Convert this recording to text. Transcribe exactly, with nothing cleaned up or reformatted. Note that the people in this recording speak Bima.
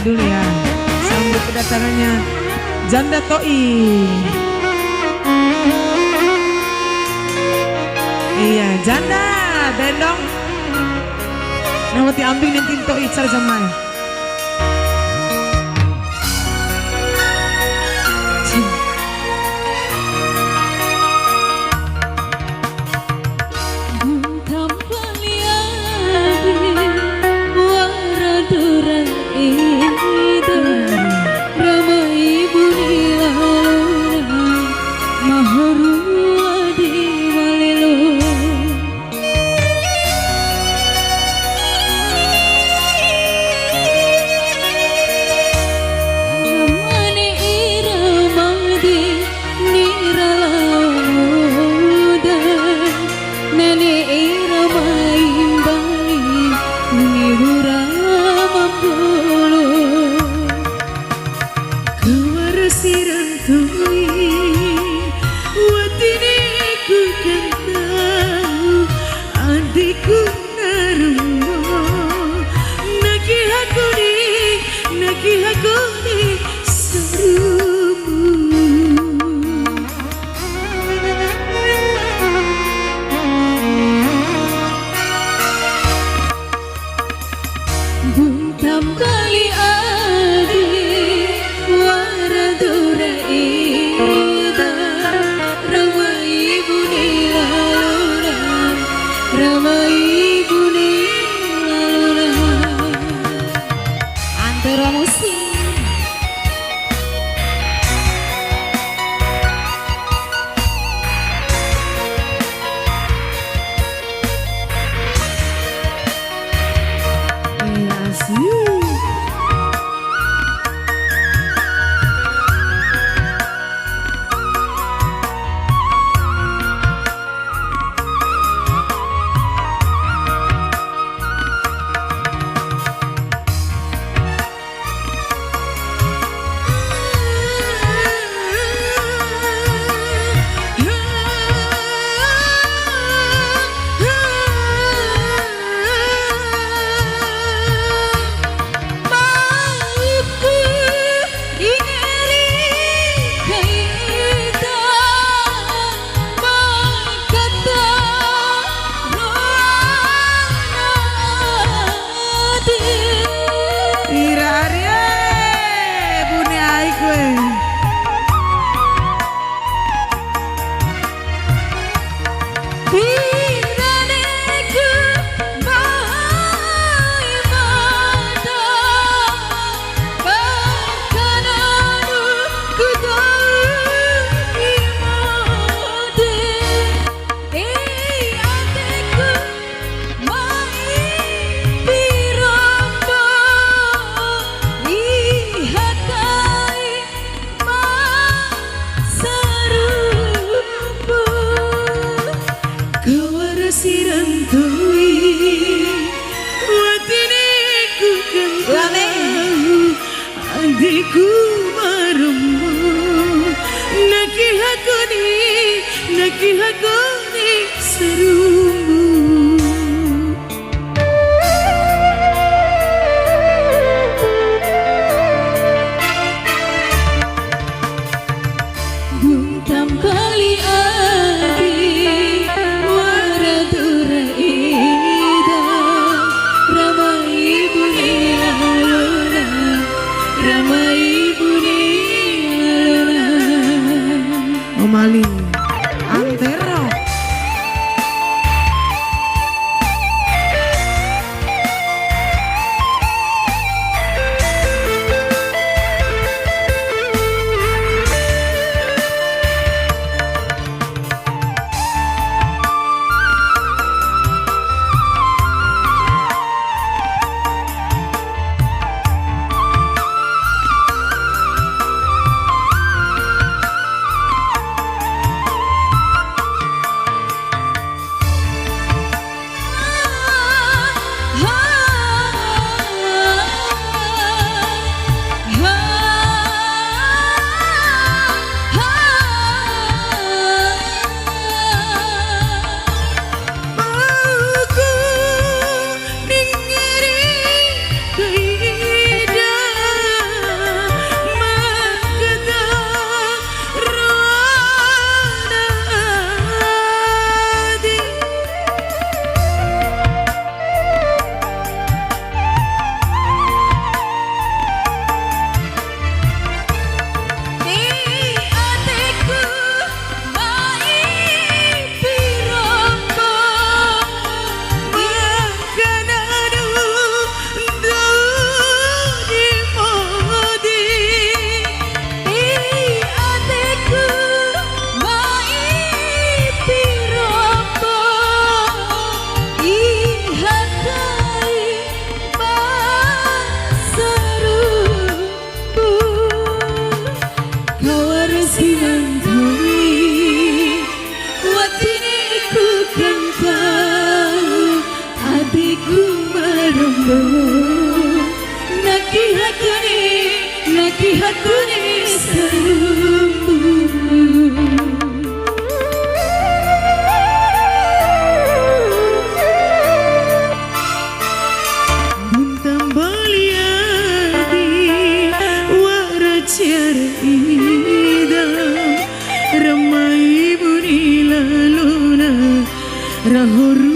Dulu ya. Sambut kedatangannya Janda To'i. Iya, Janda, dendong. Nah, wati ambing nanti To'i car jamai. Buntam pali ade, wara dura eda, rama ibu ni lalora, mahoru ade walelo. Mane ira made nira laoda, nane ira maimbali ni wura mambolo. Kawara sirantoi, watine ku kan tahu, adikku narumbo, naki hakuni, naki hakuni sarumu. Buntam kali ade, wara dura eda, rama ibu ni lalora, rama ibu ni lalora. Antero Musik. Ira arie, bune aiku e. Mai pi rombo, iha kai ma sarumbu. Kawara sirantoi, watine ku kan tahu, adikku ma rombo, naki hakuni, naki hakuni sarumbu. Buntam kali ade, wara dura eda, rama ibu ni lalona, rama ibu ni lalona. Omaling antero. Hakuni sarumbu. Bunta mbali adi wara ciara ida, ramai buni lalona, raho ru